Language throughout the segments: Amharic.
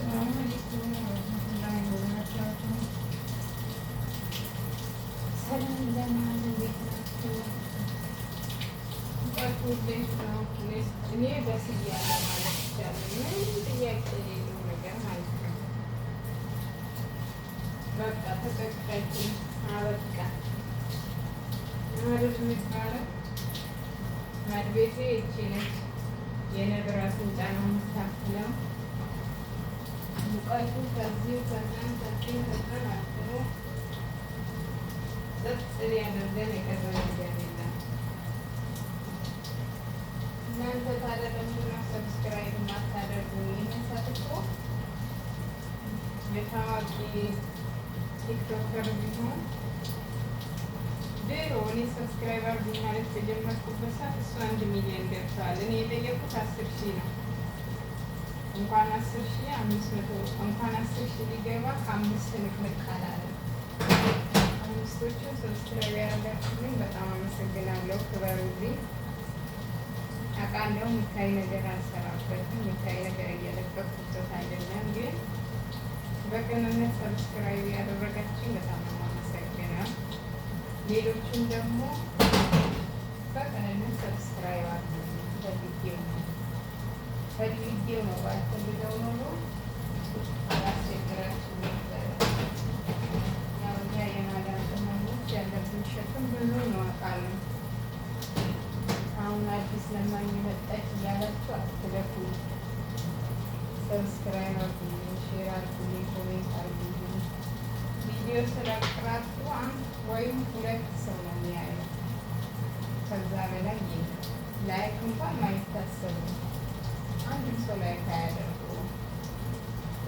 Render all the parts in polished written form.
አሰላሙ አለይኩም ወረህመቱላሂ ወበረካቱ። ሰላም ብለናል። እንዴት ናችሁ? ሙቀቱ እንዴት ነው? እኔ በስያለሁ ማለት ይቻላል። ምንም ጥያቄ የሌለው ነገር ማለት ነው። በቃ ተቀቀልኩኝ፣ አበቃ ማለት የሚባለው። ማድቤቴ ይቺ ነች። የነብር አፍንጫ ነው የምታክለው። ሙቀቱ ከዚህ ከዛም ከዚህም ከዛም አፍኖ ጸጥ ሊያደርገን የቀረ ነገር የለም። እናንተ ታዲያ ለምንድን ነው subscribe የማታደርጉ? ይህን ሰዓት እኮ የታዋቂ TikToker ቢሆን ድሮ እኔ subscribe አድርጉኝ ማለት በጀመርኩበት ሰዓት እሱ 1 ሚሊዮን ገብተዋል። እኔ የጠየኩት 10,000 ነው። እንኳን 10,000 500፣ እንኳን 10,000 ሊገባ ከአምስት ንቅንቅ አላለም። አምስቶቹን subscribe ያደረጋችሁልኝ በጣም አመሰግናለሁ። ክበሩልኝ። አውቃለሁ የሚታይ ነገር አልሰራበትም፣ የሚታይ ነገር እየለቀኩበት አይደለም። ግን በቅንነት subscribe ያደረጋችሁኝ በጣም ነው የማመሰግነው። ሌሎቹም ደግሞ በቅንነት subscribe አድርጉኝ። ፈልጌው ነው፣ ፈልጌው ነው። ባልፈልገው ኖሮ አላስቸግራችሁም ነበረ። ያው እኛ የማዳም ቅመሞች ያለብን ሸክም ብዙ ነው፣ አውቃለሁ። አሁን አዲስ ለማኝ መጣች እያላችሁ አትለፉ። Subscribe አድርጉልኝ፣ share አድርጉልኝ፣ comment አድርጉልኝ። ቪዲዮ ስለቅ ራሱ አንድ ወይም ሁለት ሰው ነው የሚያየው፣ ከዛ በላይ የለም። Like እንኳን አይታሰብም። አንድም ሰው like አያደርገውም።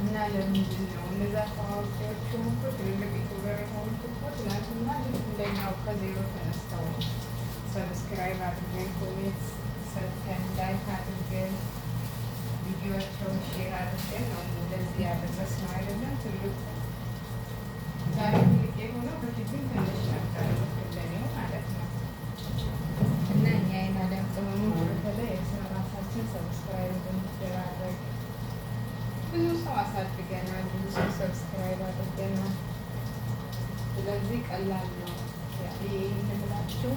እና ለምንድን ነው እነዛ ታዋቂዎቹ እኮ፣ ትልልቅ YouTuber የሆኑት እኮ ትናንትና ልክ እንደኛው ከዜሮ ተነስተው ነው። Subscribe አድርገን፣ comment ሰጥተን፣ like አድርገን፣ ቪዲዮቸውን share አድርገን ነው ለዚህ ያደረስነው አይደለም። ትልቁ ዛሬ ትልቅ የሆነው በፊት ግን ትንሽ ነበር፣ ልክ እንደኔው ማለት ነው። እና እኛ የማዳም ቅመሞች በተለይ እርስ በራሳችን subscribe ብንደራረግ ብዙ ሰው አሳድገናል፣ ብዙ ሰው subscribe አድርገናል። ስለዚህ ቀላል ነው። ይህን ብላችሁ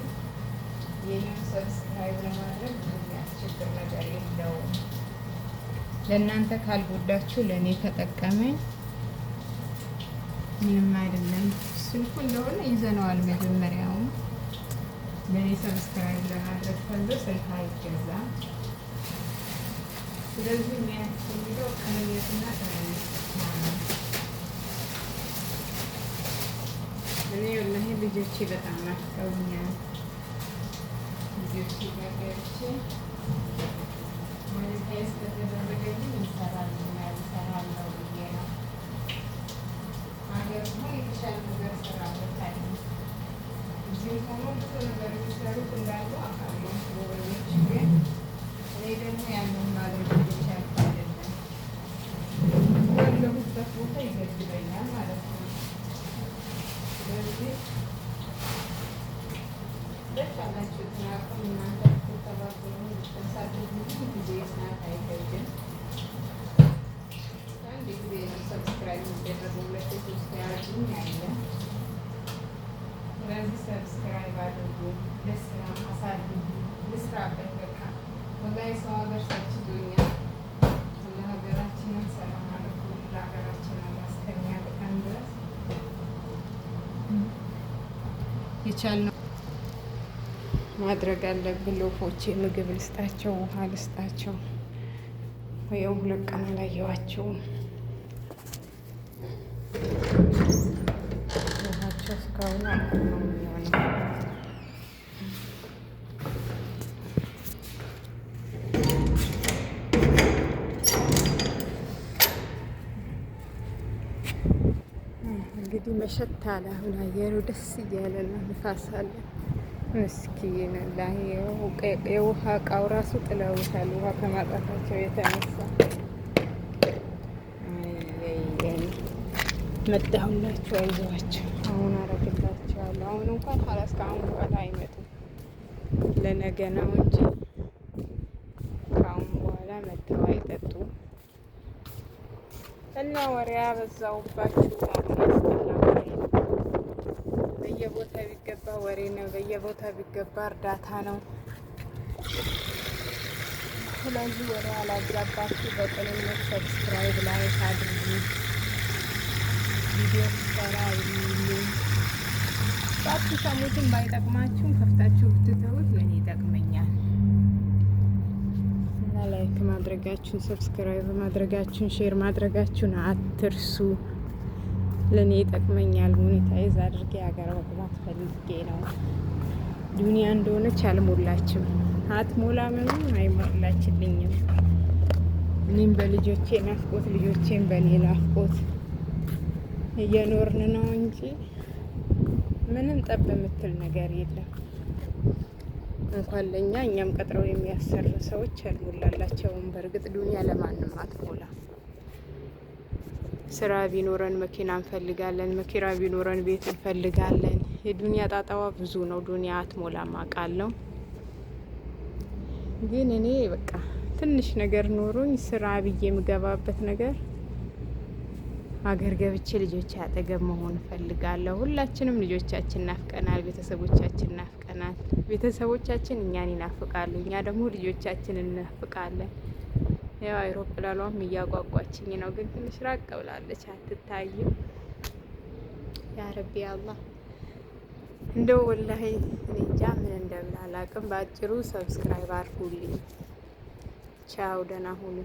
የኔን subscribe ለማድረግ ብዙ የሚያስቸግር ነገር የለውም። ለእናንተ ካልጎዳችሁ ለእኔ ከጠቀመኝ ምንም አይደለም። ስልኩ እንደሆነ ይዘነዋል። መጀመሪያውም ለእኔ subscribe ለማድረግ ተብሎ ስልክ አይገዛም። ስለዚህ የሚያስፈልገው ቅንነትና ቅንነት ብቻ ነው። እኔ ወላሂ ልጆቼ በጣም ናፍቀውኛል። ልጆቼ ጋር ገብቼ monetize ከተደረገልኝ ይሰራልኛል፣ እሰራለሁ ብዬ ነው። ሀገር ሆን የተሻለ ነገር እሰራበታለሁ። እዚህም ሆኖ ብዙ ነገር የሚሰሩት እንዳሉ አውቃለሁ ጎበዞች። ግን እኔ ደግሞ ያንን ማድረግ እየቻልኩ አይደለም። ያለሁበት ቦታ ይገድበኛል ማለት ነው። ስለዚህ በቻላችሁት አቅም እናንተ ብትተባበሩ፣ ብታሳድጉልኝ ጊዜ ሰዓት አይፈጅም። አንድ ጊዜ ነው subscribe የሚደረገው፣ ሁለት ሶስት ያደርጉኝ አይደለም። ስለዚህ subscribe አድርጉ፣ ልስራ፣ አሳድጉ፣ ልስራበት። በቃ ወላሂ ሰው ሀገር ሰልችቶኛል። ለሀገራችንን ሰላም አድርጉ። ለሀገራችን አላህ እስከሚያበቃን ድረስ የቻልነው ማድረግ አለብን። ለወፎቼ ምግብ ልስጣቸው፣ ውሃ ልስጣቸው። ይኸው 2 ቀን አላየኋቸውም። ውሃቸው እስካሁን አልቆ ነው የሚሆነው። እንግዲህ መሸት አለ። አሁን አየሩ ደስ እያለ ነው፣ ንፋስ አለ። ምስኪን ወላሂ የውሃ እቃው ራሱ ጥለውታል፣ ውሃ ከማጣታቸው የተነሳ። መጣሁላችሁ፣ አይዟችሁ። አሁን አረግላችኋለሁ። አሁን እንኳን ሀላስ ከአሁን በኋላ አይመጡም፣ ለነገ ነው እንጂ ከአሁን በኋላ መጥተው አይጠጡም። እና ወሬ አበዛውባችሁ። አሁን ያስጠላ ወሬ። በየቦታ ቢገባ ወሬ ነው። በየቦታ ቢገባ እርዳታ ነው። ስለዚህ ወሬ አላብዛባችሁ። በቅንነት subscribe፣ like አድርጉ። ቪዲዮ ሲሰራ ይሉኝ ባትሰሙትም ባይጠቅማችሁም ከፍታችሁ ብትተዉት ለእኔ ይጠቅመኛል እና like ማድረጋችሁን፣ subscribe ማድረጋችሁን፣ share ማድረጋችሁን አትርሱ። ለእኔ ይጠቅመኛል። Monetize አድርጌ ሀገር መግባት ፈልጌ ነው። ዱኒያ እንደሆነች አልሞላችም፣ አትሞላምም፣ አይሞላችልኝም። እኔም በልጆቼ ናፍቆት፣ ልጆቼም በእኔ ናፍቆት እየኖርን ነው እንጂ ምንም ጠብ የምትል ነገር የለም። እንኳን ለእኛ እኛም ቀጥረው የሚያሰሩ ሰዎች አልሞላላቸውም። በእርግጥ ዱኒያ ለማንም አትሞላ። ስራ ቢኖረን መኪና እንፈልጋለን። መኪና ቢኖረን ቤት እንፈልጋለን። የዱኒያ ጣጣዋ ብዙ ነው። ዱኒያ አትሞላም አውቃለሁ። ግን እኔ በቃ ትንሽ ነገር ኖሮኝ ስራ ብዬ የምገባበት ነገር ሀገር ገብቼ ልጆቼ አጠገብ መሆን እፈልጋለሁ። ሁላችንም ልጆቻችን ናፍቀናል፣ ቤተሰቦቻችን ናፍቀናል። ቤተሰቦቻችን እኛን ይናፍቃሉ፣ እኛ ደግሞ ልጆቻችን እናፍቃለን። ያው አይሮፕላኗም እያጓጓችኝ ነው፣ ግን ትንሽ ራቅ ብላለች፣ አትታይም። ያ ረቢ አላህ፣ እንደው ወላሂ እኔ እንጃ ምን እንደምን አላቅም። በአጭሩ subscribe አድርጉልኝ። ቻው፣ ደህና ሁኑ።